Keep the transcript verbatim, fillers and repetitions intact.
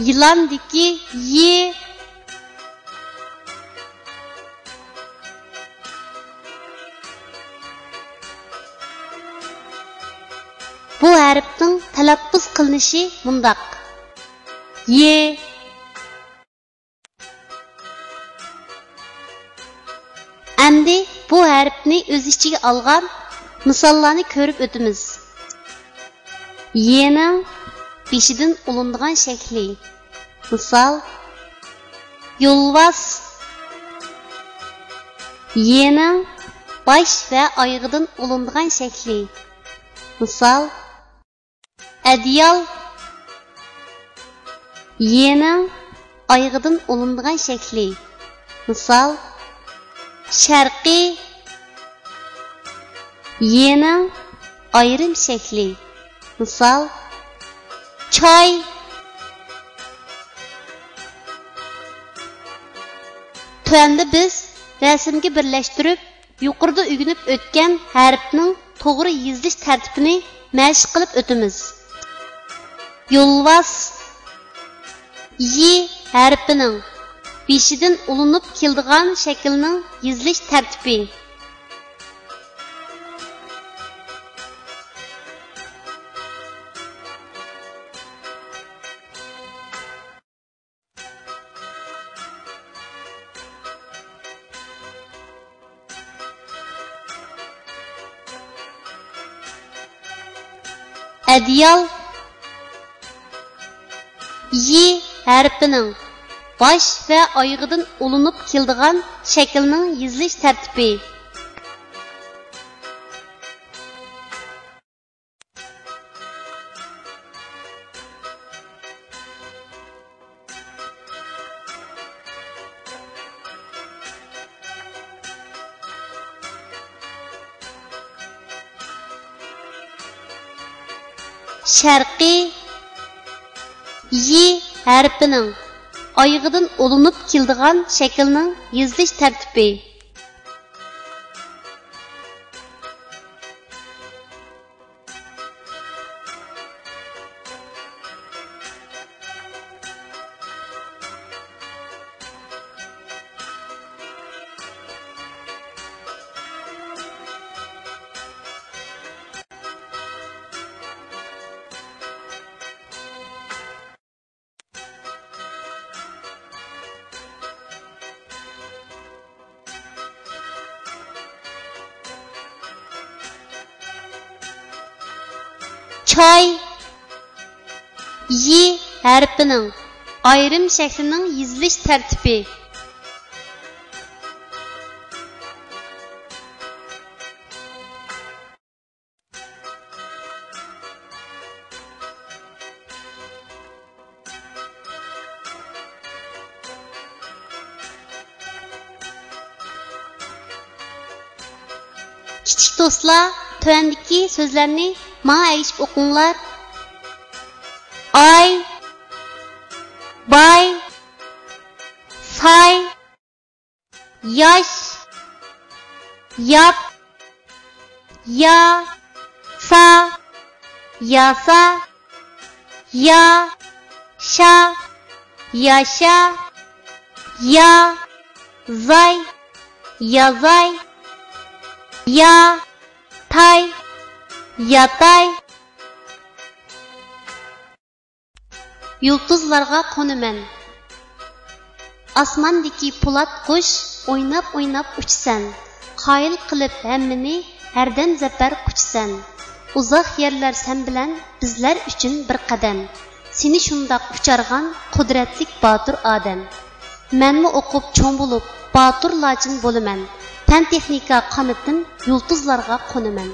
يىلاندىكى ي. بۇ ھەرپنىڭ تەلەپپۇز قىلىنىشى مۇنداق: ي. ئەمدى بۇ ھەرپنى ئۆز ئىچىگە ئالغان مىساللارنى كۆرۈپ ئۆتىمىز. ينىڭ بېشىدىن ئۇلىنىدىغان شەكلى. مىسال، يولۋاس. ينىڭ باش ۋە ئايىغىدىن ئۇلىنىدىغان شەكلى. مىسال، ئەدىيال. ينىڭ ئايىغىدىن ئۇلىنىدىغان شەكلى. مىسال، شەرقىي. ينىڭ ئايرىم شەكلى. مىسال، چاي. تۆۋەندە بىز رەسىمگە بىرلەشتۈرۈپ، يۇقىرىدا ئۆگىنىپ ئۆتكەن ھەرپنىڭ توغرا يېزىلىش تەرتىپىنى مەشىق قىلىپ ئۆتىمىز. يولۋاس. ي ھەرپىنىڭ بېشىدىن ئۇلىنىپ كېلىدىغان شەكىلنىڭ يېزىلىش تەرتىپى. ئەدىيال. ي ھەرپىنىڭ باش ۋە ئايىغىدىن ئۇلىنىپ كېلىدىغان شەكىلنىڭ يېزىلىش تەرتىپى. شەرقىي. ي ھەرپىنىڭ ئايىغىدىن ئۇلىنىپ كېلىدىغان شەكىلنىڭ يېزىلىش تەرتىپى. چاي. ي ھەرپىنىڭ ئايرىم شەكلىنىڭ يېزىلىش تەرتىپى. كىچىك دوستلار، تۆۋەندىكى سۆزلەرنى ماڭا ئەگىشىپ ئوقۇڭلار. ئاي، باي، ساي، ياش، ياپ، يا، سا، ياسا، يا، شا، ياشا، يا، زاي، يازاي، يا، تاي، ياتاي. يۇلتۇزلارغا قونىمەن. ئاسماندىكى پولات قۇش، ئويناپ-ئويناپ ئۇچىسەن. قايىل قىلىپ ھەممىنى، ھەردەم زەپەر قۇچىسەن. ئۇزاق يەرلەر سەن بىلەن، بىزلەر ئۈچۈن بىر قەدەم. سېنى شۇنداق ئۇچارغان، قۇدرەتلىك باتۇر ئادەم. مەنمۇ ئوقۇپ چوڭ بولۇپ، باتۇر لاچىن بولىمەن. پەن-تېخنىكا قانىتىم، يۇلتۇزلارغا قونىمەن.